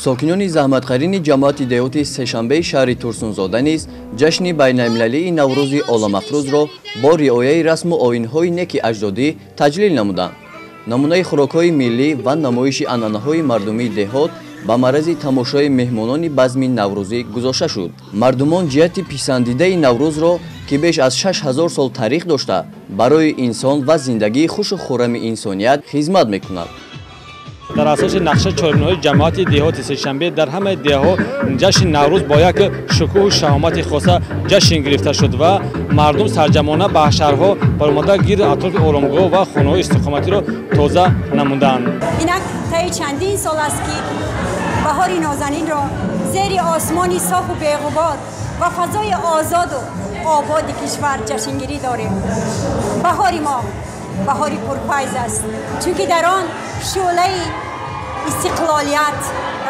Сокинони заҳматқарини ҷамоати деҳоти Сешанбеи шаҳри Турсунзода низ ҷашни байналмилалии Наврӯзи оламафрӯзро бо риояи расму оинҳои неки аҷдодӣ таҷлил намуданд. Намунаи хӯрокҳои миллӣ ва намоиши анъанаҳои мардумии деҳот ба маррази тамошои меҳмонони базми наврӯзӣ гузошта шуд. Мардумон ҷиҳати писандидаи Наврӯзро, ки беш аз 6000 сол таърих дошта, барои инсон ва зиндагии хушу хуррами инсоният хизмат мекунад. Дар асоси нақшаи чорабиниҳои ҷамоати деҳоти Сешанбе дар ҳамаи деҳаҳо ҷашни Наврӯз бо як шукӯҳу шаҳомати хоса ҷашн гирифта шуд ва мардум сарҷамона ба шаҳрҳо баромада гирду атрофи оромгоҳ ва хонаҳои истиқоматиро тоза намуданд. Инак таи чандин сол аст, ки баҳори нозанинро зери осмони софу беғубор ва фазои озоду ободи кишвар ҷашнгирӣ дорем. Баҳори мо баҳори пурфайз аст, чунки дар он шӯълаи истиқлолият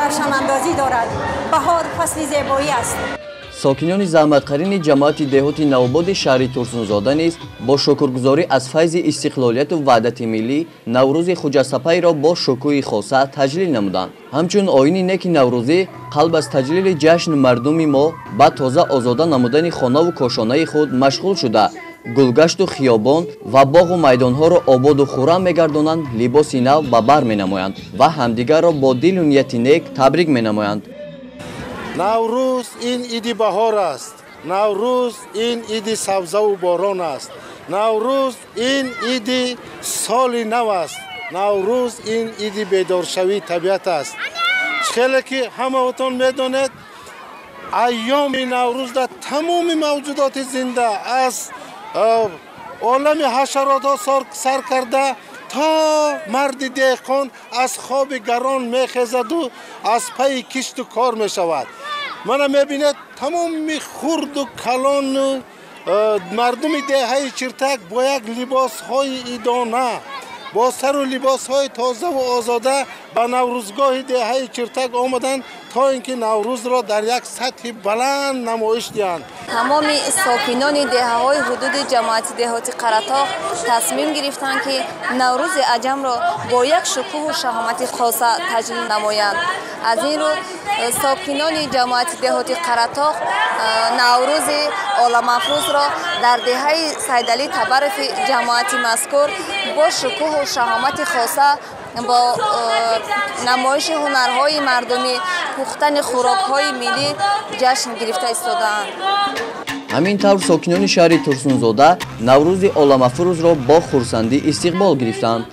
равшанандозӣ дорад. Баҳор фасли зебоӣ аст. Сокинони заҳматқарини ҷамоати деҳоти Навободи шаҳри Турсунзода низ бо шукргузорӣ аз файзи истиқлолияту ваҳдати миллӣ Наврӯзи хуҷастапайро бо шукӯҳи хоса таҷлил намуданд. Ҳамчун оини неки наврӯзӣ, қалб аз таҷлили ҷашн мардуми мо ба тоза озода намудани хонаву кошонаи худ машғул шуда, гулгашту хиёбон ва боғу майдонҳоро ободу хуррам мегардонанд, либоси нав ба бар менамоянд ва ҳамдигарро бо дилу нияти нек табрик менамоянд. Наврӯз ин иди баҳор аст. Наврӯз ин иди сабзаву борон аст. Наврӯз ин иди соли нав аст. Наврӯз ин иди бедоршавии табиат аст. Хеле ки ҳамаотон медонед, айёми Наврӯз дар тамоми мавҷудоти зинда, аз олами ҳашаротҳо сар карда то марди деҳқон, аз хоби гарон мехезаду аз пайи кишту кор мешавад. Мана мебинед, тамоми хурду калону мардуми деҳаи Чиртак бо як либосҳои идона, бо сару либосҳои тозаву озода ба наврӯзгоҳи деҳаи Чиртак омаданд, то ин ки Наврӯзро дар як сатҳи баланд намоиш диҳанд. Тамоми сокинони деҳаҳои ҳудуди ҷамоати деҳоти Қаратоғ тасмим гирифтанд, ки Наврӯзи аҷамро бо як шукӯҳу шаҳомати хоса таҷлил намоянд. Аз ин рӯ сокинони ҷамоати деҳоти Қаратоғ Наврӯзи оламафрӯзро дар деҳаи Сайдалӣ Табарови ҷамоати мазкур бо шукӯҳу шаҳомати хоса, бо намоиши ҳунарҳои мардумӣ, пухтани хӯрокҳои миллӣ ҷашн гирифта истодаанд. Ҳамин тавр сокинони шаҳри Турсунзода Наврӯзи оламафрӯзро бо хурсандӣ истиқбол гирифтанд.